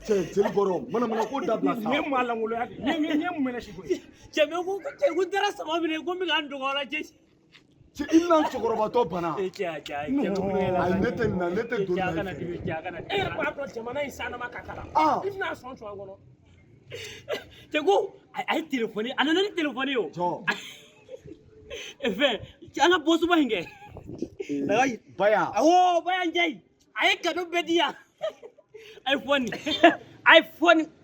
Cɛ, jeli bɔrɔ mana mana ko dabila sa. Nin ye maa lankolonya de ye. Nin ye mun mɛnɛ si koyi? Cɛ, bɛ ko cɛ, ko n taara sama minɛ, ko n bɛ ka n dogo a la, cɛ. Cɛ, i bɛna n cɛkɔrɔbatɔ bana. Cɛ, cɛ, cɛ, cɛ. Ayi, ne tɛ nin na, ne tɛ don Cɛ, a nin na kana i fɛ. dimi, cɛ, a kana E yɛrɛ b'a dɔn jamana in sanama ka kalan. Ah. I bɛna sɔn sɔn a kɔnɔ. Cɛ, ko a ye telefɔni, a nana ni telefɔni ye o. Jɔ. Fɛn, an ka bɔsuba in kɛ. Baya. Awɔ, Baya Njayi, a ye cadeau bɛɛ di yan. iPhone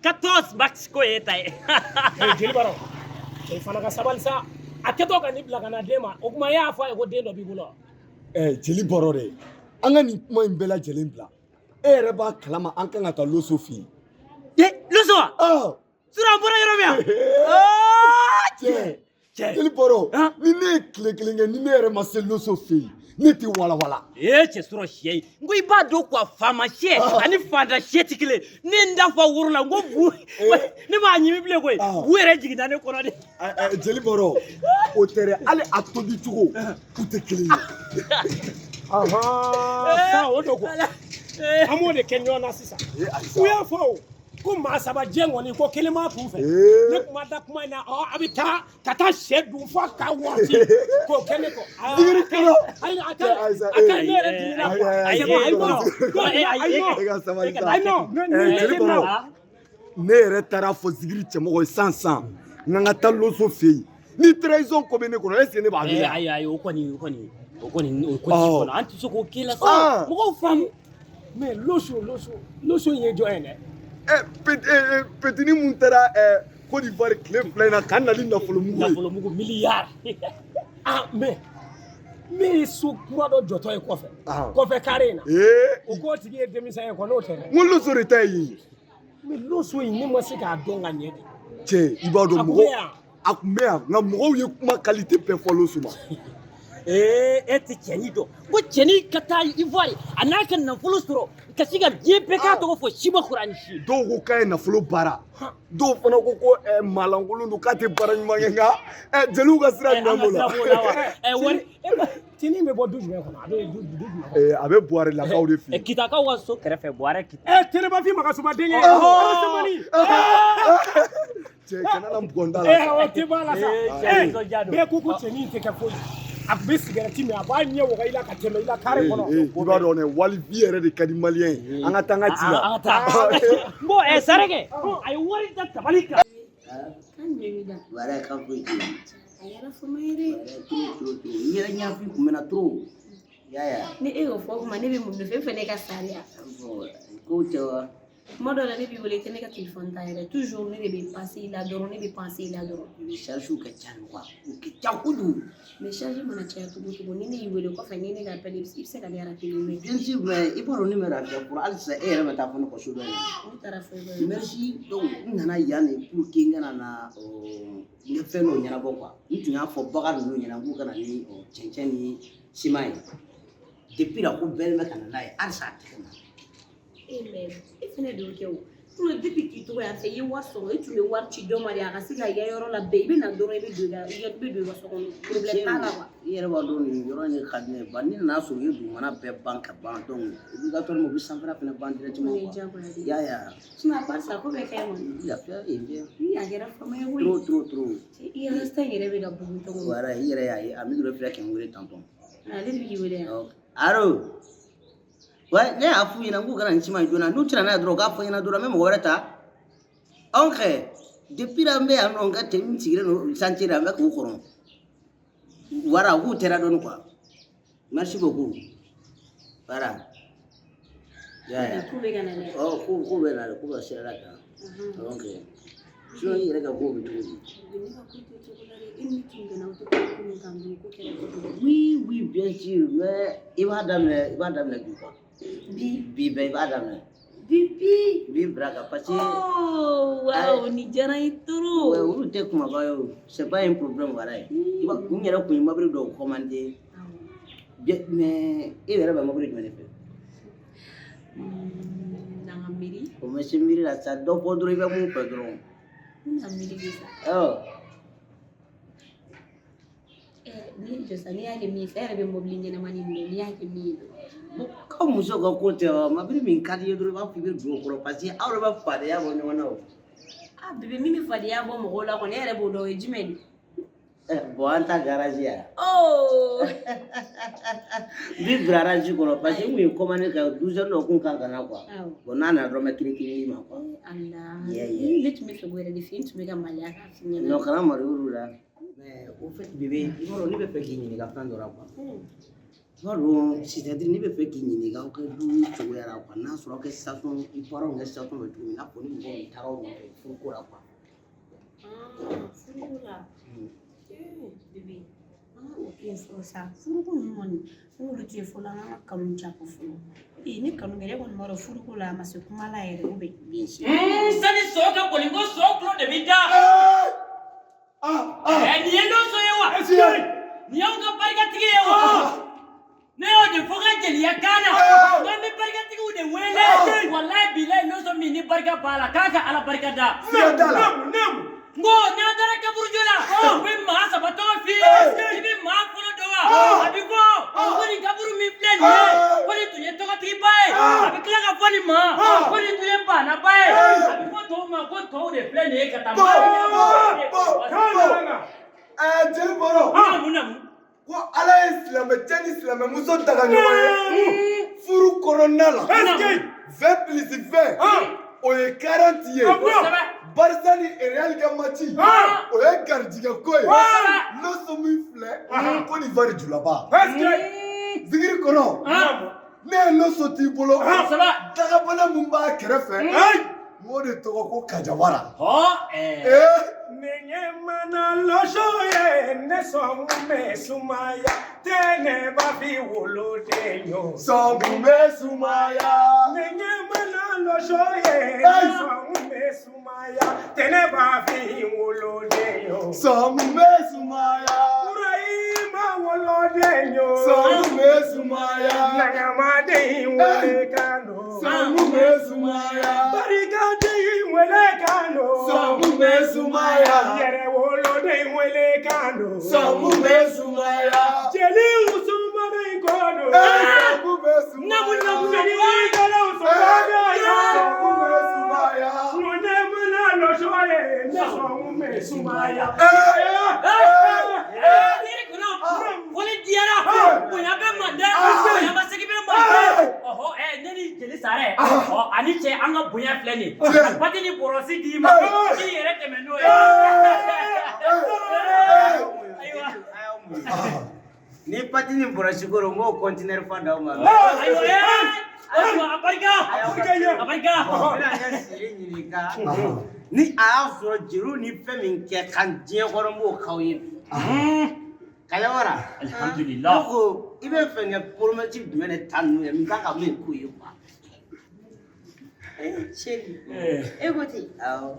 14 Max ko ye ta ye. Ee, jeli baro, cɛ fana ka sabali sa. A kɛtɔ ka nin bila ka na den ma, o kuma e y'a fɔ a ye ko den dɔ b'i bolo wa? Ɛ, jeli bɔrɔ dɛ, an ka nin kuma in bɛɛ lajɛlen bila. E yɛrɛ b'a kalama, an kan ka taa loso fɛ yen. Ye loso wa? Ah. Sura, an bɔra yɔrɔ min yan. Ah, Cɛ. Cɛ. Jeli bɔrɔ. Han? Ni ne ye tile kelen kɛ ni ne yɛrɛ ma se loso fɛ yen, ne tɛ walawala. Ee, cɛ, sɔrɔ sɛ ye, n ko i b'a dɔn quoi, faama sɛ ani fanda sɛ tɛ kelen. Ne ye n da fa woro la, n ko bu, ne m'a ɲimi bilen koyi. Ah. Bu yɛrɛ jiginna ne kɔnɔ de. Ɛ, ɛ, jeli bɔrɔ, o tɛ dɛ, hali a tobi cogo u tɛ kelen ye. Ahan, sa o don quoi. An b'o de kɛ ɲɔgɔn na sisan. Ee, ayi sa. U y'a fɔ o ko maa saba jɛ kɔni, ko kelen m'a kun fɛ. Ee. Ne kuma da kuma in na, ɔ, a bɛ taa ka taa sɛ dun fo ka wɔsi k'o kɛ ne kɔ. Zigiri kɔnɔ. Ayi, a ka Cɛ, ayi sa, a ka ee. ne yɛrɛ dimina Ayi, quoi. ayi, C'est bon, ayi, ayi, non. ayi, Ayi, non. E ka sabali sa. Ayi, non. Ɛ, jeli bɔrɔ, ne yɛrɛ taara fɔ zigiri cɛmɔgɔ ye san san n ka taa loso fɛ yen. Ni trahison ko bɛ ne kɔnɔ, est ce que ne b'a wele? Ayi, ayi, o kɔni, o kɔni, o kɔni, o ko Ɔ. t'i kɔnɔ, an tɛ se k'o k'i la sa. Ah. Mɔgɔw faamu. Mais loso, loso, loso in ye jɔn ye dɛ? Ɛ, ɛ, petini mun taara ɛ Côte d'Ivoire tile 2 in na ka na ni nafolo mugu ye. Nafolo mugu miliyari. Ah, mais ne ye so kura dɔ jɔtɔ ye kɔfɛ. Ah. Kɔfɛ carré in na. Ee. O k'o tigi ye denmisɛn ye kɔ, n'o tɛ dɛ. N ko loso de ta ye yen ye. Mais loso in, ne ma se k'a dɔn ka ɲɛ de. Cɛ, i b'a dɔn A kun mɔgɔ bɛ yan. A kun bɛ yan, nka mɔgɔw ye kuma qualité bɛɛ fɔ loso ma. Ee, e tɛ cɛnin dɔn ko cɛnin ka taa Ivoire, a n'a ka nafolo sɔrɔ ka se ka diɲɛ bɛɛ k'a tɔgɔ fɔ, si ma kɔrɔ ani si. Dɔw ko k'a ye nafolo baara, dɔw fana ko ko ɛ maalankolon don, k'a tɛ baara ɲuman kɛ, nka ɛ jeliw ka sira An jumɛn ka b'o sira la? b'o la wa? Ɛ, wari. Tini bɛ bɔ du jumɛn kɔnɔ? A bɛ du jumɛn kɔnɔ? Ee, a bɛ Buwarelakaw de fɛ Ɛ, yen. Kitakaw ka so kɛrɛfɛ, Buwarɛ Kita. Ɛ, Terebafin Magasuba denkɛ. Alasamani. Cɛ, kana na bugɔ n da Ɛ, la. o tɛ bɔ a la sa. Ee, cɛ, Ɛ, nisɔndiya don. bɛɛ ko ko cɛnin tɛ kɛ foyi. A tun bɛ sigɛrɛti min, a b'a ɲɛ waga i la ka tɛmɛ i la carré kɔnɔ. Ee, i b'a dɔn dɛ, wali vie yɛrɛ de ka di malien ye. An ka taa an ka ci la. An ka taa. N ko ɛ, Sarekɛ, a ye wari da tabali kan. Wɛrɛ kan foyi tɛ yen. A yɛrɛ fama ye dɛ. Wɛrɛ trop, trop, trop. N yɛrɛ ɲɛfin kun bɛ na trop. I y'a ye wa? Ni e y'o fɔ o kuma, ne bɛ mun nɔfɛ? E fɛnɛ ka sariya. Bon, kow tɛ wa? Kuma dɔ la, ne b'i wele, i tɛ ne ka telefɔni ta yɛrɛ. Toujours ne de bɛ penser i la dɔrɔn, ne bɛ penser i la dɔrɔn. Mais charge ka ca quoi. U ka ca kojugu. Mais charge mana caya cogo o cogo, ni ne y'i wele kɔfɛ, ni ne ka appel, i bɛ se ka ne rappeler, mais Bien sûr, mais i b'a dɔn ne bɛ lafiya fɔlɔ hali sisan, e yɛrɛ bɛ taa fɔ ne kɔ so dɔ in na. Ne taara fɔ i kɔ. Merci. Donc n nana yan de pour que n kana na n ye fɛn dɔw ɲɛnabɔ quoi. N tun y'a fɔ bagan ninnu ɲɛna k'u ka na ni cɛncɛn ni siman ye. Depuis la ko bɛɛ bɛ ka na n'a ye, halisa a tɛ ka na. E, mais e fɛnɛ de y'o kɛ o. Sinon depuis k'i to yan fɛ, i ye wari sɔrɔ, e tun bɛ wari ci dɔ ma de a ka se ka i ka yɔrɔ labɛn. I bɛ na dɔrɔn, i bɛ don i ka i bɛ don i ka so kɔnɔ. Problème t'a la quoi. I yɛrɛ b'a dɔn nin yɔrɔ in ka di ne ye ba. Ni nana sɔrɔ u ye dugumana bɛɛ ban ka ban, donc obligatoirement u bɛ sanfɛla fɛnɛ ban directement O ye quoi. diyagoya de I ye. y'a ye wa? Sinon à part ça, ko bɛɛ ka ɲi kɔni. Lafiya yen bien. Ni a kɛra fama ye koyi. Trop, trop, trop. I ka rasta in yɛrɛ bɛ ka bugun cogo min. Voilà, i yɛrɛ y'a ye, Amidu yɛrɛ filɛ kɛ n wele tantôt. Ale de bɛ k'i wele yan. Donc, allo. Ouais, ne y'a f'u ɲɛna k'u kana nin siman in joona. N'u tɛna n'a ye dɔrɔn, u k'a fɔ n ɲɛna dɔrɔn, n bɛ mɔgɔ wɛrɛ ta. Anw kɛ, depuis la n bɛ yan nɔ, n ka cɛ n sigilen don chantier la, n bɛ k'u kɔnɔ. Voilà, u k'u tɛra dɔɔni quoi. Merci beaucoup. Voilà. Ya ya. K'u bɛ ka na dɛ. Ɔ, ko bɛ na, ko bɛ sira la kan. Donc, sinon i yɛrɛ ka ko bɛ cogo di? Ne ka ko to cogo la dɛ. E ni ne tun bɛnna auto ko min kan don, ko kɛra cogo di? Oui, oui, bien sûr, mais i b'a daminɛ bi quoi. Bi? Bi bɛɛ i b'a daminɛ. Bébé. N b'i bila kan parce que. Oh, waouh, nin diyara n ye trop. Ouais, olu tɛ kumaba ye o. C'est pas un problème wala ye. I b'a n yɛrɛ kun ye mobili dɔw commandé. Bien, mais e yɛrɛ bɛ mobili jumɛn de fɛ? Na n ka miiri. O ma se miiri la sa, dɔ fɔ dɔrɔn i bɛ mun fɛ dɔrɔn. N bɛna miiri de sa. Ɔ. N'i ye jɔ sa, n'i y'a kɛ min ye sa, e yɛrɛ bɛ mobili ɲɛnamani min dɔn, n'i y'a kɛ min ye dɔrɔn. K'aw muso ka ko tɛ wa, mobili min ka di i ye dɔrɔn i b'a fɔ i bɛ don o kɔrɔ parce que aw yɛrɛ bɛ fadenya bɔ ɲɔgɔn na o. Ah bébé, min bɛ fadenya bɔ mɔgɔw la kɔni, e yɛrɛ b'o dɔn, o ye jumɛn de ye? Bon, an ta garage yan. Oh. N b'i bila rage kɔnɔ parce que n kun ye commande kɛ douzaine dɔ kun kan ka na quoi. Awɔ. Bon, n'a nana dɔrɔn n bɛ kelen kelen d'i ma quoi. Ala. Yeah, yeah. Ne tun bɛ fɛ k'o yɛrɛ de f'i ye, n tun bɛ ka maloya k'a f'i ɲɛna. Non, kana malo olu la. Mais au fait bébé, i b'a dɔn ne bɛ fɛ k'i ɲininka fɛn dɔ la quoi. I b'a dɔn, c'est-à-dire ne bɛ fɛ k'i ɲininka aw ka du cogoya la quoi. N'a sɔrɔ aw ka situation, i parents ka situation bɛ cogo min, i n'a fɔ ni mɔgɔ min taara aw nɔfɛ furuko la quoi. Ah, furuko la. Eh, bébé, an ka o to yen fɔlɔ sa. Furuko ninnu kɔni, an k'olu to yen fɔlɔ, an ka kanu jako fɔlɔ. Ee, ni kanu kɛra, e kɔni b'a dɔn furuko la, a ma se kuma la yɛrɛ, ou bien? Bien sûr. Sani sɔ ka boli, ko sɔ tulo de b'i da. Ah ah. Ɛ, nin ye lɔsɔ ye wa? Nin y'anw ka barikatigi ye wa? Ne y'o de fɔ ka jeliya kan na. N ko an bɛ barikatigiw de wele. Walayi bilayi, lɔsɔ min ni barika b'a la, k'a ka Ala barika da. Siga t'a la. N ko n'an taara kaburujo la, u bɛ maa saba tɔgɔ f'i ye. I bɛ maa fɔlɔ dɔn wa? A bɛ fɔ ko nin kaburu min filɛ nin ye, ko nin tun ye tɔgɔtigiba ye. A bɛ tila ka fɔ nin ma ko nin tun ye banaba ye. A bɛ fɔ tɔw ma ko tɔw de filɛ nin ye ka taa. Bon, bon, bon, bon. Ɛɛ, jeli bɔrɔ. Mun na mun? Ko Ala ye silamɛ cɛ ni silamɛ muso daga ɲɔgɔn ye furu kɔnɔna la. 20 plus 20, o ye 40 ye. Barça ni Real ka match, o ye garijɛgɛ ko ye. Loso min filɛ ko nin vari julaba zigiri kɔnɔ, ne ye loso t'i bolo, dagabana min b'a kɛrɛfɛ, n k'o de tɔgɔ ko kajawara. Hɔ ɛɛ. Ee. Ne ɲɛ mana lɔsɔ ye, ne sɔn bɛ sumaya, tɛnɛ b'a fi woloden yo. Sɔngun bɛ sumaya. Ne ɲɛ mana lɔsɔ ye, ne sɔn bɛ sumaya, tɛnɛ b'a fi woloden yo. Sɔngun bɛ sumaya. Ibrahima woloden yo. Sɔngun bɛ sumaya. Ɲagamaden wele kan don. Sɔngun bɛ sumaya. Barikaden wele kan don. Sɔngun bɛ sumaya. Yɛrɛ woloden wele kan don. Sɔngun bɛ sumaya. Jeli usumani kɔnɔ. Sɔngun bɛ sumaya. Namu namu Jeli kɛlɛ usumani yo. Sɔngun bɛ sumaya. Ne mana lɔsɔ ye, ne sɔn bɛ sumaya. Yiri kɔnɔ, foli diyara, bonya bɛ manden, bonya ma segin bɛ manden. Ɔhɔ, ɛ, ne ni jeli sara, ɔ ani cɛ, an ka bonya filɛ nin ye. Ka pati ni bɔrɔsi d'i ma, k'i yɛrɛ dɛmɛ n'o ye. Ayiwa. Ni pati ni bɔrɔsi ko don, n b'o conteneur fa d'aw ma. Ayiwa, ee, ayiwa, a barika, a barika. N bɛna n ka siri ɲininka. Ni a y'a sɔrɔ jeliw ni fɛn min kɛ kan diɲɛ kɔnɔ, n b'o k'aw ye bi. Kajawara. Alhamdulillah. Ne ko i bɛ fɛ ka promesse jumɛn de ta ninnu ye n kan ka min k'u ye quoi. Eh, chérie, e ko ten. Awɔ.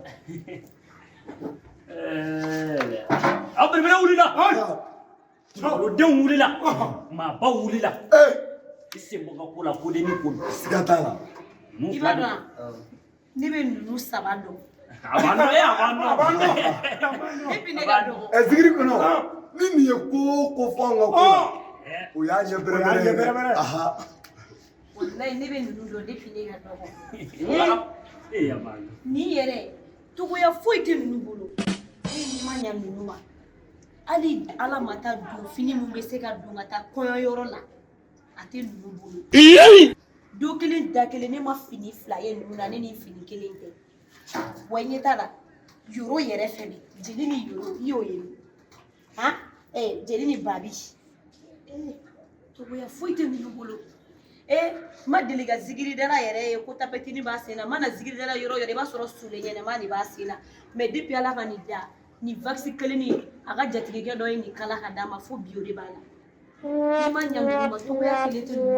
Aw belebele wulila, olodenw wulila, maabaw wulila. I sen bɔ ka ko la, kodenni ko don. Siga t'a la. Mun I fila b'a don. dɔn wa? Ne bɛ ninnu saba dɔn. A b'an dɔn, a b'an dɔn. Depuis ne ka dɔgɔ. Ɛ, zigiri kɔnɔ, ni nin ye ko o ko fɔ anw ka ko la, o y'a ɲɛ bɛrɛbɛrɛ ye dɛ. Aha. Walayi, ne bɛ ninnu dɔn depuis ne ka dɔgɔ. Ee, a b'an dɔn. Nin yɛrɛ, togoya foyi tɛ ninnu bolo. Ne ni ma ɲa ninnu ma. Hali Ala ma taa don fini min bɛ se ka don ka taa kɔɲɔyɔrɔ la, a tɛ ninnu bolo. Don kelen da kelen, ne ma fini fila ye ninnu na, ne ni fini kelen tɛ. Wa i ɲɛ t'a la, yoro yɛrɛ fɛnɛ, jeli ni yoro, i y'o ye han? Ɛ, jeli ni babi. Ee, togoya foyi tɛ ninnu bolo. Ee, ma deli ka zigiridala yɛrɛ ye ko tapetini b'a sen na. Mana zigiridala yɔrɔ o yɔrɔ, i b'a sɔrɔ solen ɲɛnɛma de b'a sen na. Mais depuis Ala ka nin da, nin vaccin kelen nin, a ka jatigikɛ dɔ ye nin kala ka d'a ma, fo bi o de b'a la. N'i ma ɲa ninnu ma, togoya kelen tɛ ninnu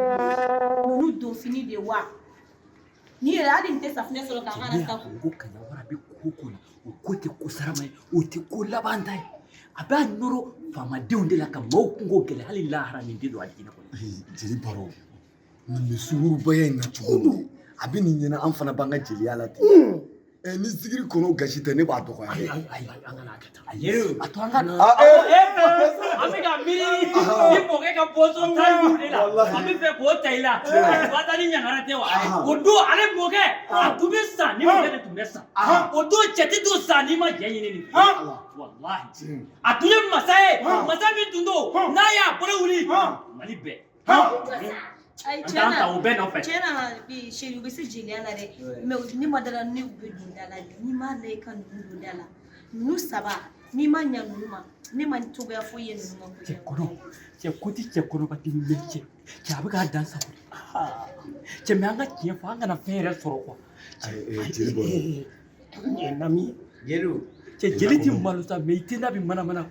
bolo. Ninnu don fini de wa. Ni yɛrɛ hali nin tɛ safunɛ sɔrɔ k'a ka rasta ko. Ko Kaɲawara bɛ ko ko la, o ko tɛ ko sarama ye, o tɛ ko laban ta ye. A b'a nɔrɔ faamadenw de la ka maaw kungo gɛlɛya, hali lahara nin tɛ don alijinɛ kɔnɔ. Jeli Baro, nin bɛ sungurubaya in na cogo min, a bɛ nin ɲɛna, an fana b'an ka jeliya la ten. Ni zikiri kɔnɔ gasi tɛ, ne b'a dɔgɔya. Ayi ayi, an kana kɛ tan. Jeliw. A to an ka Ah, eh. An bɛ ka miiri i mɔkɛ ka bɔnsɔn tariku de la. Walahi. An bɛ fɛ k'o ta i la. A ni ɲangara tɛ wa? O don ale mɔkɛ, a tun bɛ sa ni mɔkɛ de tun bɛ sa. O don cɛ tɛ don sa n'i ma jɛ ɲini nin fɛ. Walahi. A tun ye masa ye. Masa min tun don, n'a y'a bolo wuli, Mali bɛɛ. Ayi, An t'an ta o bɛɛ nɔfɛ. Tiɲɛ na bi chérie, u bɛ se jeliya la dɛ, mais ne ma dala ne u bɛ don da la. N'i m'a lajɛ i ka ninnu don da la, ninnu saba, n'i ma ɲa ninnu ma, ne ma cogoya foyi ye ninnu ma. Cɛ kɔnɔ, cɛ ko ti cɛ kɔnɔba dimi mɛ cɛ. Cɛ a bɛ k'a dan sago. Cɛ mɛ an ka tiɲɛ fɔ, an kana fɛn yɛrɛ sɔrɔ quoi. Jeli Baro. Nin nami. Jeliw. Cɛ jeli ti malo sa, mɛ i tɛ n'a bɛ manamana.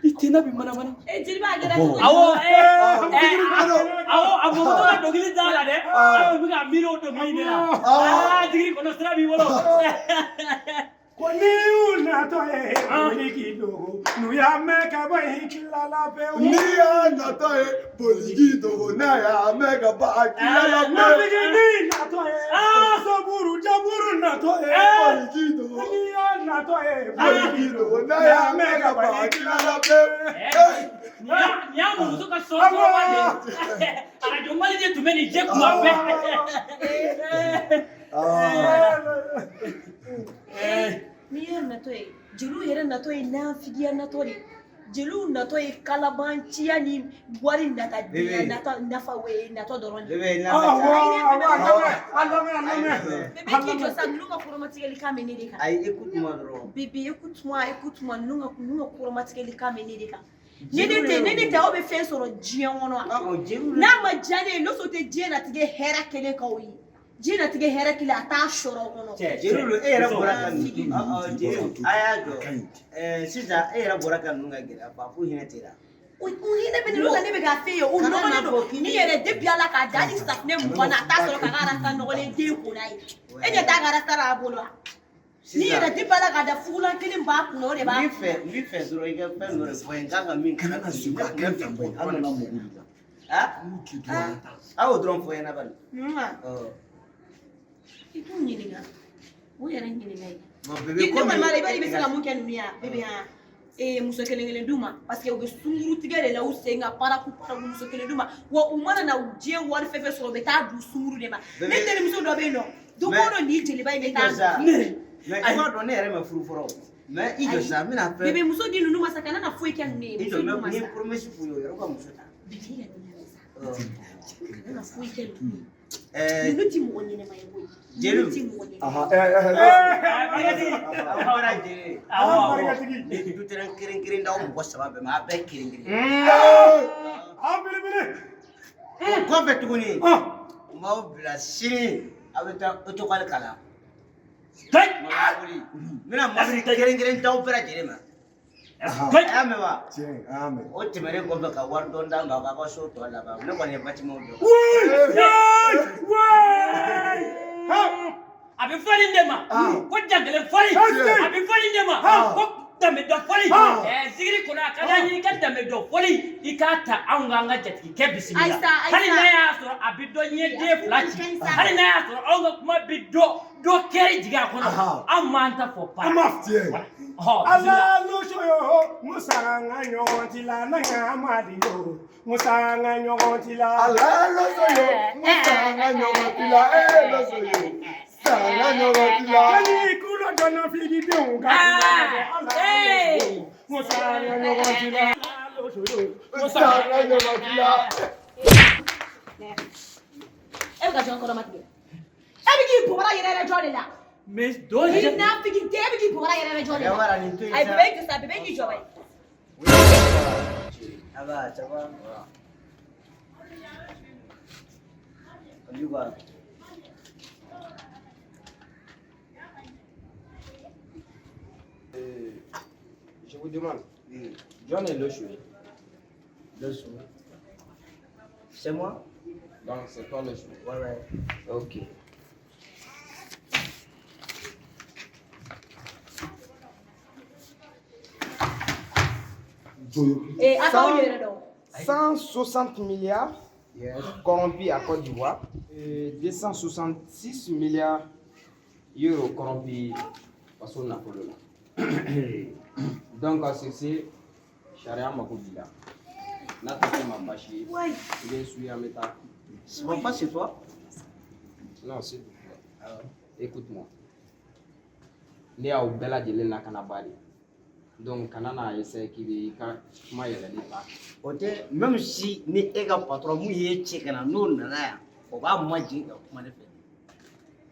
I tɛ n'a bɛ manamana. Eh, jeliba, a kɛra cogo di? Awɔ, awɔ, a mɔgɔ ka dɔnkili da la dɛ. An bɛ ka miiri o dɔnkili de la. Aa, jigi kɔnɔ sira b'i bolo. Ko ni y'u natɔ ye, boli k'i dogo. N'u y'a mɛn ka bɔ yen, tilala pewu. N'i y'a natɔ ye, boli k'i dogo, n'a y'a mɛn ka ban, a tilala pewu. Nafigini natɔ ye, soburu jaburu natɔ ye. Boli k'i dogo. N'i y'a natɔ ye, boli k'i dogo, n'a y'a mɛn ka ban, a tilala pewu. Nin y'a mɔmuso ka sɔrɔ sɔrɔba de ye. Arajo Mali de tun bɛ nin jɛ kuma bɛɛ. N'i y'a natɔ ye, jeliw yɛrɛ natɔ ye nafigiya natɔ de, jeliw natɔ ye kalabanciya ni wari nata Bébé. natɔ nafa natɔ dɔrɔn de. Bébé, n'a Awɔ, ka ca. awɔ, a lamɛn, a lamɛn, a lamɛn. Bébé, k'i jɔ sa, ninnu ka kɔrɔmatigɛli kan bɛ ne de kan. Ayi, écoute-moi dɔrɔn. Bébé, écoute-moi, écoute-moi, ninnu ka kɔrɔmatigɛli kan bɛ ne de kan. Ni ne tɛ, ni ne tɛ, aw bɛ fɛn sɔrɔ diɲɛ kɔnɔ wa? Ɔ, jeliw. N'a ma diya ne ye, n'o tɛ diɲɛlatigɛ hɛrɛ kelen k'aw ye. Diɲɛlatigɛ hɛrɛ kelen, a t'a sɔrɔ o kɔnɔ. Cɛ, jeliw, e yɛrɛ bɔra ka ninnu, ɔ, jeliw, a y'a jɔ. Sisan e yɛrɛ bɔra ka ninnu ka gɛlɛya fɔ, a ko hinɛ t'e la. U hinɛ bɛ ne la, ne bɛ k'a f'e ye, u Kana nɔgɔlen n'a don. fɔ k'i Ni yɛrɛ depuis Ala k'a da, hali safunɛ 20 na, a t'a sɔrɔ k'a ka rasta nɔgɔlen den ko n'a ye. E ɲɛ t'a ka rasta la a bolo wa? Ni yɛrɛ depuis Ala k'a da, fugulan kelen b'a kunna, o de b'a N b'i fɛ, n b'i fɛ dɔrɔn i ka fɛn dɔ de fɔ n ye, n kan ka min Kana na sigi a kɛ fɛn bɔ, an nana mɔgɔ de la. Ah, a y'o dɔrɔn fɔ n ɲɛna bani. Ɔ. I t'u ɲininka, u yɛrɛ ɲininka ye. Bon, Ne bébé, kɔni b'a la, i b'a dɔn i bɛ se ka mun kɛ ninnu ye wa, bébé han? Ee, muso kelen kelen d'u ma, parce que u bɛ sunkuru tigɛ de la, u sen ka paraku paraku, muso kelen d'u ma wa. U mana na diɲɛ wari fɛn fɛn sɔrɔ, u bɛ taa di sunkuru de ma. Ne terimuso dɔ bɛ yen nɔ, don o don nin jeliba in bɛ I taa. jɔ sa. Ne. Mais i b'a dɔn ne yɛrɛ ma furu fɔlɔ o. Mais i jɔ sa, n bɛna fɛn. Bébé, muso di ninnu ma sa, kana na foyi kɛ ninnu ye. I Muso jɔ, d'u ma n ye sa. promesse f'u ye, o yɛrɛ ka muso ta. Bébé, i yɛrɛ ɲinɛ sa. Ɔ. Kana na foyi kɛ ninnu ye. Ɛɛ, Ninnu ti mɔgɔ ɲɛnɛma ye koyi. Jeliw. Ninnu ti mɔgɔ ɲɛnɛma ye. Aha, Aw bɔra jeli. Awɔ, awɔ. Barikatigi. Ne ye dutɛrɛn kelen kelen d'aw mɔgɔ saba bɛɛ ma, a bɛɛ kelen kelen. Aw belebele. O kɔfɛ tuguni, n b'aw bila sini, aw bɛ taa otokali kalan. Mɔbili. N bɛna mɔbili kelen kelen d'aw bɛɛ lajɛlen ma. A y'a mɛn wa? Tiɲɛ, an y'a mɛn. O tɛmɛnen kɔfɛ, ka wari dɔn d'a ma, k'aw ka so tɔ laban. Ne kɔni ye bâtiment jɔ. A bɛ fɔ nin de ma ko jankelen fɔli. A bɛ fɔ nin de ma ko danbe dɔ fɔli. Zikiri kɔnɔ, a ka d'an ye i ka danbe dɔ fɔli, i k'a ta anw k'an ka jatigikɛ bisimila. Ayisa, Ayisa. Hali n'a y'a sɔrɔ a bɛ dɔ ɲɛ den fila ci, hali n'a y'a sɔrɔ anw ka kuma bɛ dɔ dɔ kɛri jigin a kɔnɔ, anw m'an ta fɔ pa. Tiɲɛ. Ɔhɔ, bisimila. Ala loso yo, musa ŋa ɲɔgɔn ti la, na ŋa madi yo, musa ŋa ɲɔgɔn ti la. Ala lɔsɔ yo, musa ŋa ɲɔgɔn ti la, e lɔsɔ yo, sa ŋa ɲɔgɔn ti la. Jali kulo dɔnna figi denw ka Ah, ala loso yo, musa ŋa ɲɔgɔn ti la. Ala loso yo, Musa ŋa ɲɔgɔn ti la. E bɛ ka jɔn kɔrɔma tigɛ? E bɛ k'i bɔbara yɛrɛ yɛrɛ jɔn de la? Mais dɔ Ni nafigi den, e bɛ k'i bɔbara yɛrɛ yɛrɛ jɔn de la? Yawara, nin to yen Ayi sa. bébé, i jɔ sa, bébé, k'i jɔ bɛ. Ça va, ça va. On dit quoi? Je vous demande, Oui. John est le choué. Le sou. C'est moi? Donc c'est toi le choué. Ouais, ouais. Ok. Ee, a t'aw yɛrɛ dɔn. 160 milliards corrompus à Côte d'Ivoire et 266 milliards euros corrompus faso nafolo la. Donc sur ce, sariya mako b'i la. N'a tɛ kɛ ma baasi ye, i bɛ n suit, an bɛ taa. C'est pas chez toi? Non, s'il te plaît. Écoute-moi. Ne y'aw bɛɛ lajɛlen lakanabaa de ye. Donc kana n'a essayer k'i bɛ i ka kuma yɛlɛli ta. O tɛ, même si ni e ka patron mun ye ci ka na, n'o nana yan, o b'a majigin ka kuma ne fɛ,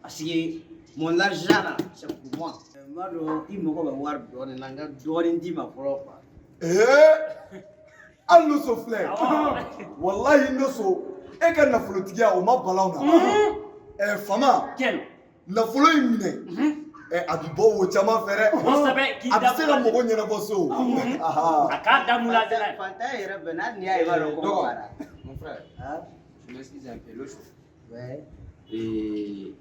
parce que mon argent là, c'est pour moi. N b'a dɔn i mago bɛ wari dɔɔnin na, n ka dɔɔnin d'i ma fɔlɔ quoi. Ee, hali Loso filɛ, walahi Loso, e ka nafolotigiya o ma bala na. Ɛ fama, Kɛlɛ. nafolo in minɛ, ɛ a bi bɔ wo caman fɛ dɛ. Kosɛbɛ, k'i A da bɛ se ka mɔgɔ ɲɛnabɔ so. A k'a da mun la dɛ. Fantan yɛrɛ bɛn n'a, n'i y'a ye i b'a dɔn ko Dɔgɔ, baara. mon frère, Hein? je m'excuse un peu, Loso. Ouais. Et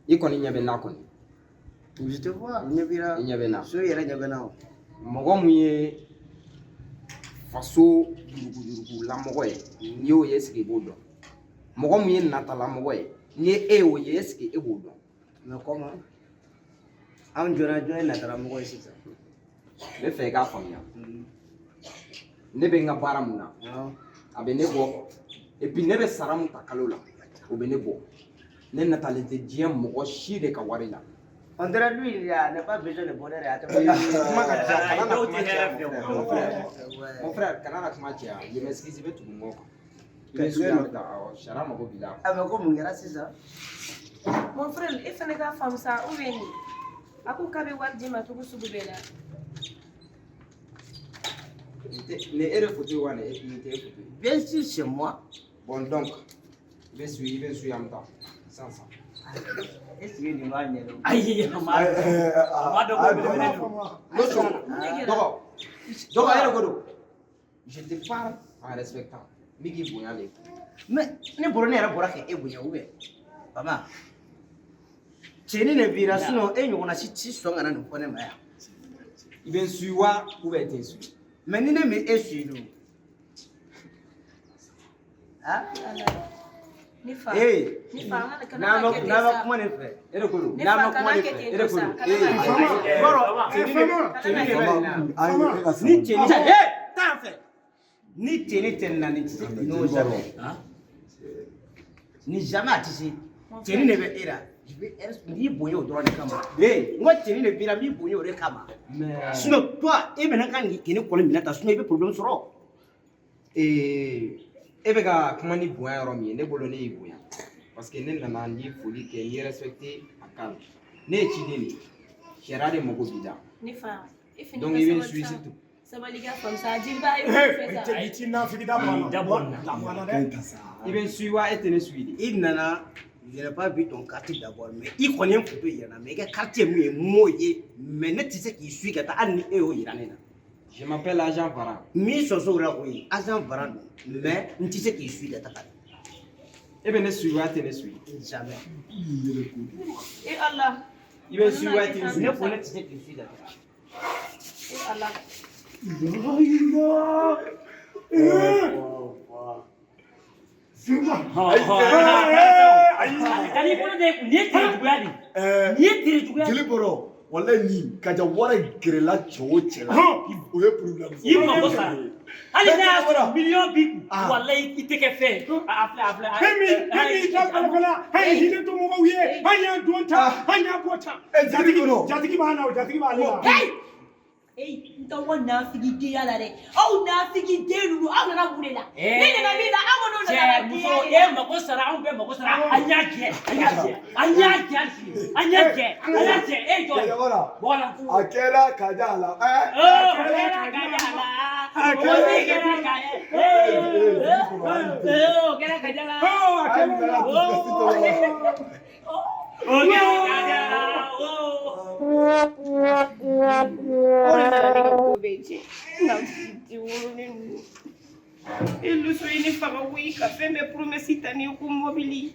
i kɔni ɲɛ bɛ n na kɔni. Je te vois, ɲɛ b'i la. I ɲɛ bɛ n na. So yɛrɛ ɲɛ bɛ n na o. Mɔgɔ mun ye faso yuruguyurugulamɔgɔ ye, n'i y'o ye, est-ce que i b'o dɔn? Mɔgɔ mun ye natalamɔgɔ ye, ni e y'o ye, est-ce que e b'o dɔn? Mais comment? Anw jɔna jɔn ye nataramɔgɔ ye sisan? N bɛ fɛ i k'a faamuya. Ne bɛ n ka baara mun na, a bɛ ne bɔ, et puis ne bɛ sara mun ta kalo la, o bɛ ne bɔ. Ne natalen tɛ diɲɛ mɔgɔ si de ka wari la. On dirait lui, il n'a pas besoin de bonheur. A tɛ Kuma ka ca, kana na Dɔw kuma tɛ caya. hɛrɛ fɛ. Mon frère, mon frère, kana na kuma caya. Je m'excuse, i bɛ tugu mɔgɔ kan. I bɛ suit, an bɛ taa. Awɔ, sariya mago b'i la. Ah, mais ko mun kɛra sisan? Mon frère, e fana k'a faamu sa, ou bien nin a ko k'a bɛ wari d'i ma cogo sugu bɛɛ la. Nin tɛ nin e de photo ye wa? Nin tɛ e photo ye? Bien sûr, c'est moi. Bon, donc i bɛ suit, an bɛ taa sisan sisan. Est-ce que nin b'a ɲɛ dɔn? Ayi, a ma dɔn ko belebele don. Loso, dɔgɔ, dɔgɔ, e de ko don. Je te parle en respectant. N bɛ k'i bonya de. Mais ne bɔra, ne yɛrɛ bɔra k'e bonya ou bien? Baba. Cɛnin de b'i la, sinon e ɲɔgɔnna si ti sɔn ka na nin fɔ ne ma yan. I bɛ n suit wa, ou bien i tɛ n suit? Mais ni ne m'e suit dun? Ah? Ne fa, Ee, ne fa, an kana n'an n'a bɛ kɛ ten n'an bɛ sa. kuma nin fɛ. E de ko don. Ne N'an fa, bɛ kana kuma nin kɛ fɛ. ten E de tɔ ko sa. don. Kana n'a kɛ ten. Bɔrɔ, cɛnin de cɛnin de bɛ nin na. Ni cɛnin tɛ, ee, taa yan fɛ. Ni cɛnin tɛ nin na, nin tɛ se, non, jamais. Ni jamais a tɛ se. Cɛnin de bɛ e la. Je vais n b'i bonya o dɔrɔn de kama. Ee, n ko cɛnin de b'i la, n b'i bonya o de kama. Mais Sinon toi, e bɛna kan k'i ne kɔni minɛ tan, sinon i bɛ problème sɔrɔ. Ee, e bɛ ka kuma ni bonya yɔrɔ min ye, ne bolo ne y'i bonya. Parce que ne nana n y'i foli kɛ, n y'i respecté a kan. Ne ye ciden de ye. Sariya de mago b'i la. Ne fa, e fana Donc ka i bɛ n sabali suit sa. s'il te plaît. Sabali ka faamu sa, jeliba e b'o fɛ sa. I ti nafigi da bɔ a la. Da bɔ nin na. Da bɔ a la dɛ. I bɛ n suit wa, e tɛ ne suit de? I nana, je n'ai pas vu ton quartier d'abord, mais i kɔni ye photo yira n na, mais i ka quartier mun ye, n m'o ye, mais ne tɛ se k'i suit ka taa hali ni e y'o yira ne na. Je m'appelle Agent Varan. Min sɔsɔ o la koyi, agent Varan don, mais n tɛ se k'i suit ka taga. E bɛ ne suit wa, e tɛ ne suit? Jamais. E Ala. I bɛ n suit wa, e tɛ n suit? Ne ko ne tɛ se k'i suit ka taga. E Ala. Kan'i bolo de, nin ye tere juguya de ye. Nin ye tere juguya de ye. Jeli bɔrɔ, walayi nin Kaja wara gɛrɛla cɛ o cɛ la, o ye problème. I mago sara. Hali n'a y'a sɔrɔ miliyɔn b'i kun, walayi i tɛ kɛ fɛn ye. A filɛ, a filɛ. Fɛn min ta kɔlɔkɔlɔ, an ye hinɛ to mɔgɔw ye, an y'a don tan, an y'a bɔ tan. Ɛ, jatigi kɔnɔ. Jatigi b'an na o, jatigi b'ale la. Hey! Ey, n t'aw ka nafigidenya la dɛ. Aw nafigiden ninnu, aw nana mun de la? Ne nana min na, aw kɔni Cɛ, nana muso, e mago sara, anw bɛɛ mago sara. An y'a jɛ, an y'a jɛ, an y'a jɛ hali sini. An y'a jɛ, an y'a jɛ. E jɔ. Kaja wara, Bɔgɔ la. a kɛra Kaja la. Ɛ, O kɛra Kaja la. O si kɛra Kaja. O kɛra Kaja la. Ɔ, a a ye kɛra bɛɛ dusukasi tɔ. O kɛra Kaja la. Aw de nana ne ka ko bɛɛ tiɲɛ. Nafigiden wololen ninnu. E Luso ye ne faga koyi, ka fɛn bɛɛ promesse ta ne ye ko mobili.